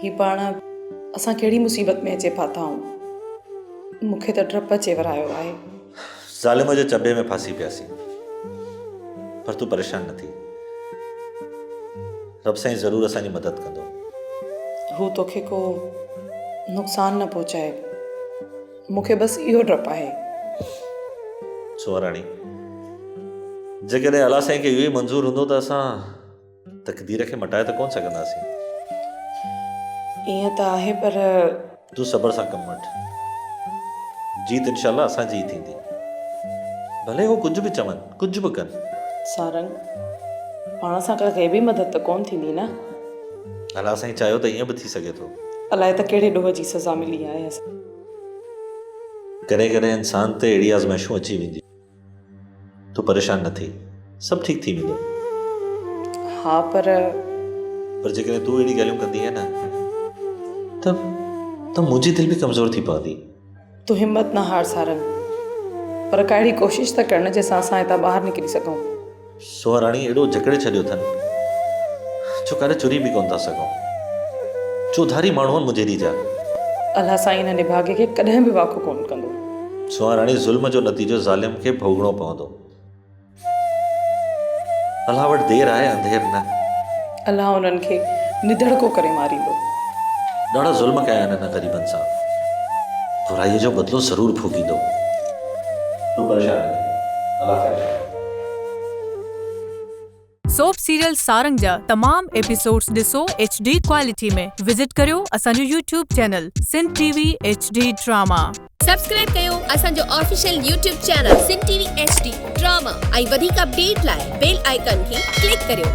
هي پاڻ اسان ڪهڙي مصيبت ۾ اچي ڦاٿا آهيون. مون کي ته ڊپ اچي ورايو آهي. ظالم جي چنبي ۾ ڦاسي پياسين. پر تون پريشان نه ٿي. رب سائين ضرور اسان جي مدد ڪندو. هو توکي ڪو نقصان نه پهچائي. مون کي بس اهو ڊپ آهي. سونهن راڻي، جيڪڏهن الله سائين کي اهو ئي منظور هوندو ته اسان تقدير کي مٽائي ته ڪونه سگهنداسين. ائين ته آهي پر. تون صبر سان ڪم وٺ. جيت انشاء الله اسان جي ئي ٿيندي. ڀلي هو ڪجهه به چون، ڪجهه به ڪن. سارنگ، پاڻ سان ڪا غيبي مدد ته ڪونه ٿيندي نه؟ الله سائين چاهيو ته ائين به ٿي سگهي ٿو. الائي ته ڪهڙي ڏوهه جي سزا ملي آهي اسان کي. ڪڏهن ڪڏهن انسان تي اهڙي آزمائشون اچي وينديون. تون پريشان نه ٿي، سڀ ٺيڪ ٿي ويندو. ها پر. پر جيڪڏهن تون اهڙي ڳالهيون ڪندينء نه ته ته منهنجي دل به ڪمزور ٿي پوندي. تون همت نه هار سارنگ، پر ڪا اهڙي ڪوشش ته ڪر نه جنهن سان اسان هتان ٻاهر نڪري سگهون. سونهن راڻي ايڏو جڪڙي ڇڏيو اٿن جو ڪاڏي چري به ڪونه ٿا سگهون. چوڌاري ماڻهو آهن منهنجي ريجا. الله سائين هن نڀاڳي کي ڪڏهن به واکو ڪونه ڪندو. سونهن راڻي ظلم جو نتيجو ظالم کي ڀوڳڻو پوندو. الله وٽ دير آهي انڌير نه. الله انهن کي نڌڻڪو ڪري ماريندو. ڏاڍا ظلم ڪيا آهن هن غريبن سان. برائيء جو بدلو ضرور ڀوڳيندو. تون پريشان نه ٿي. الله خير ڪندو. سوپ سيريل سارنگ جا تمام ايپيسوڊز ڏسو ايڇ ڊي ڪوالٽي ۾ وزٽ ڪريو اسان جو YouTube channel Sindh T V H D drama. Subscribe ڪيو اسان جو official YouTube channel Sindh T V H D drama ۽ وڌيڪ اپڊيٽ لاء بيل آئيڪان کي ڪلڪ ڪريو.